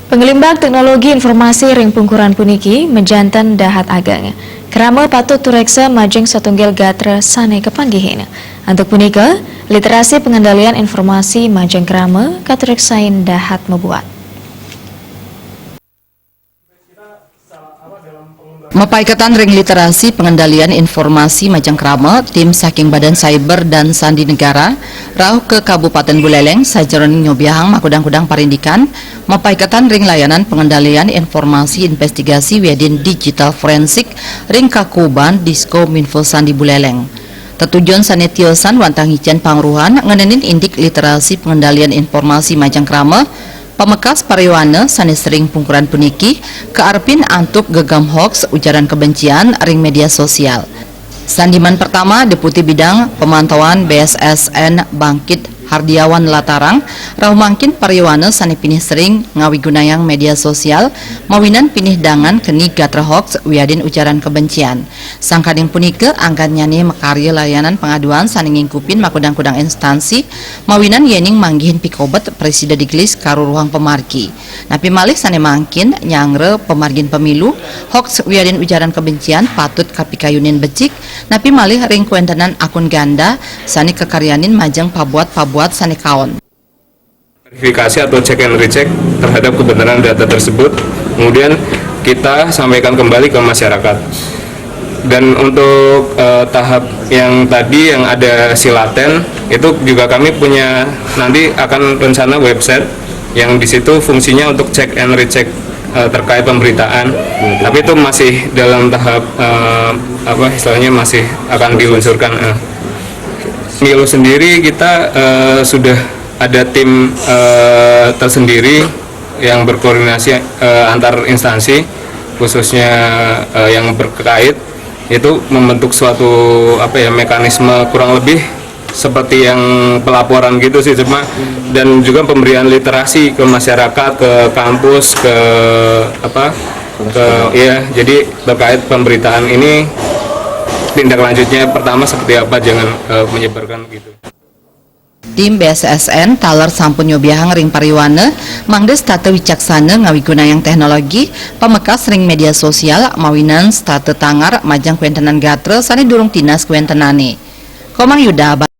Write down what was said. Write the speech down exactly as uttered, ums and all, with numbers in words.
Pangelimbak teknologi informasi ring pungkuran puniki majanten dahat ageng. Krama patut tureksa majeng satunggal gatra sane kapanggihin. Antuk punika, literasi pengendalian informasi majeng krama katureksain dahat mabuat. Mapaiketan ring literasi pengendalian informasi majeng krama, tim saking Badan Cyber dan Sandi Negara rauh ka Kabupaten Buleleng sajeroning nyobiahang makudang-kudang parindikan mapaiketan ring layanan pengendalian informasi investigasi wiadin digital forensik ring Kakuban Diskominfo Sandi Buleleng. Tetujon sane tiosan wantah ngicen pangruhan ngenenin indik literasi pengendalian informasi majeng krama, pamekas pariwana sane sering pungkuran puniki kaarepin antuk gegem hoax ujaran kebencian ring media sosial. Sandiman pertama, Deputi Bidang Pemantauan B S S N Bangkit Hardiawan Latarang, rauh mangkin pariwana sane pinih sering ngawigunayang media sosial mawinan pinih dangan keni gatra hoax wiadin ujaran kebencian. Sangkaning punika, anggannyane makarya layanan pangaduan sane ngingkupin makudang-kudang instansi, mawinan yening manggihin pikobet prasida digelis karuruhang pamargi. Napi malih sane mangkin nyanggra pamargin pemilu, hoax wiadin ujaran kebencian patut kapikayunin becik, napi malih ring kawentenan akun ganda sane kakaryanin majeng pabuat-pabuat sane kaon. Verifikasi atau check and recheck terhadap kebenaran data tersebut, kemudian kita sampaikan kembali ke masyarakat. Dan untuk eh, tahap yang tadi yang ada silaten, itu juga kami punya, nanti akan rencana website yang di situ fungsinya untuk check and recheck eh, terkait pemberitaan. Tapi itu masih dalam tahap eh, apa istilahnya, masih akan diluncurkan. Eh. Pemilu sendiri kita eh, sudah ada tim eh, tersendiri yang berkoordinasi eh, antar instansi, khususnya eh, yang berkait, itu membentuk suatu apa ya, mekanisme kurang lebih seperti yang pelaporan gitu sih, cuma dan juga pemberian literasi ke masyarakat, ke kampus, ke apa, ke ya, jadi terkait pemberitaan ini, tindak lanjutnya pertama seperti apa, jangan eh, menyebarkan gitu. Tim B S S N taler sampun nyobiahang ring pariwana mangda setata wicaksana ngawigunayang teknologi pamekas ring media sosial mawinan setata tangar majeng kawentenan gatra sane durung tinas kawentenane. Komang Yuda.